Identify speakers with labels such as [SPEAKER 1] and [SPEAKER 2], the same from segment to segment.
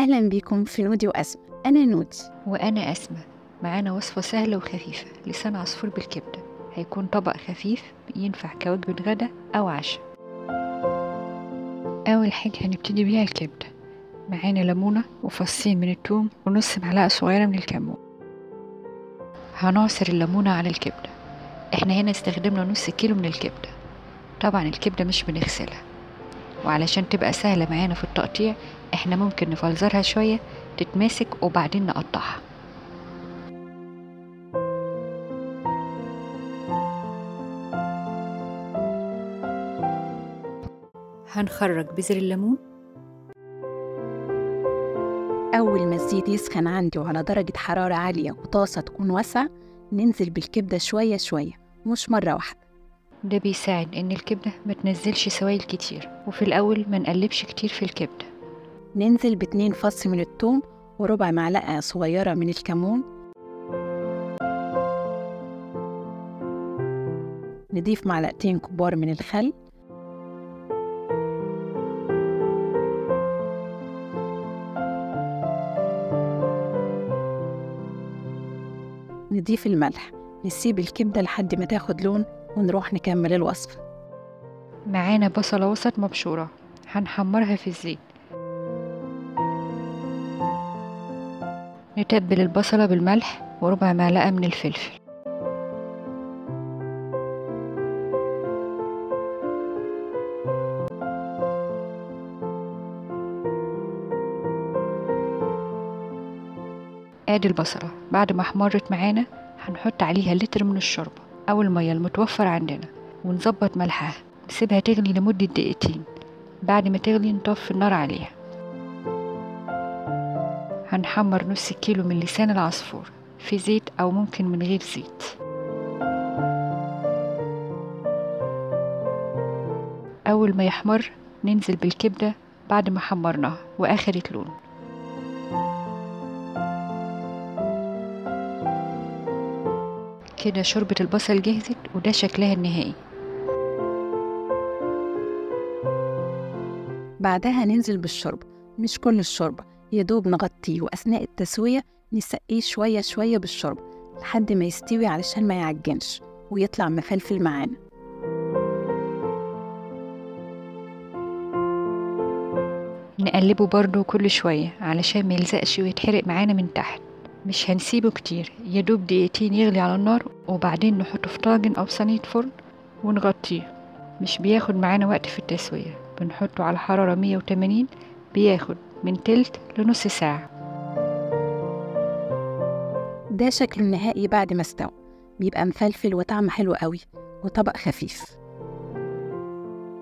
[SPEAKER 1] أهلا بيكم في نودي وأسمة. أنا نودي
[SPEAKER 2] وأنا أسمة. معانا وصفة سهلة وخفيفة، لسان عصفور بالكبدة. هيكون طبق خفيف ينفع كوجبة غدا أو عشاء. أول حاجة هنبتدي بيها الكبدة. معانا ليمونة وفصين من الثوم ونص معلقة صغيرة من الكمون. هنعصر الليمونة على الكبدة. احنا هنا استخدمنا نص كيلو من الكبدة. طبعا الكبدة مش بنغسلها، وعلشان تبقى سهلة معانا في التقطيع احنا ممكن نفلزرها شوية تتماسك وبعدين نقطعها. هنخرج بذر الليمون.
[SPEAKER 1] أول ما الزيت يسخن عندي وعلى درجة حرارة عالية وطاسة تكون واسعة، ننزل بالكبدة شوية شوية، مش مرة واحدة.
[SPEAKER 2] ده بيساعد إن الكبدة ما تنزلش سوائل كتير، وفي الأول ما نقلبش كتير في الكبدة.
[SPEAKER 1] ننزل ب2 فص من الثوم وربع معلقة صغيرة من الكمون. نضيف معلقتين كبار من الخل. نضيف الملح. نسيب الكبدة لحد ما تاخد لون ونروح نكمل الوصفة.
[SPEAKER 2] معانا بصلة وسط مبشورة هنحمرها في الزيت. نتبل البصلة بالملح وربع معلقة من الفلفل. ادي البصلة بعد ما احمرت معانا هنحط عليها لتر من الشوربة او المية المتوفر عندنا، ونظبط ملحها. نسيبها تغلي لمدة دقيقتين. بعد ما تغلي نطفي النار عليها. هنحمر نص كيلو من لسان العصفور في زيت او ممكن من غير زيت. اول ما يحمر ننزل بالكبدة بعد ما حمرناها واخدت لون. كده شوربة البصل جهزت، وده شكلها النهائي.
[SPEAKER 1] بعدها ننزل بالشوربة، مش كل الشوربة، يدوب نغطيه، وأثناء التسوية نسقيه شوية شوية بالشوربة لحد ما يستوي علشان ما يعجنش ويطلع مفلفل معانا.
[SPEAKER 2] نقلبه برضو كل شوية علشان ما يلزقش ويتحرق معانا من تحت. مش هنسيبه كتير، يدوب دقيقتين يغلي على النار، وبعدين نحطه في طاجن او صينية فرن ونغطيه. مش بياخد معانا وقت في التسوية، بنحطه على حرارة 180، بياخد من تلت لنص ساعة.
[SPEAKER 1] ده شكله النهائي بعد ما استوى، بيبقى مفلفل وطعمه حلو قوي وطبق خفيف.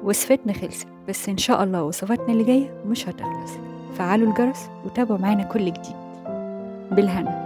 [SPEAKER 2] وصفتنا خلصت، بس ان شاء الله وصفاتنا اللي جاية مش هتخلص. فعلوا الجرس وتابعوا معانا كل جديد. بالهنا.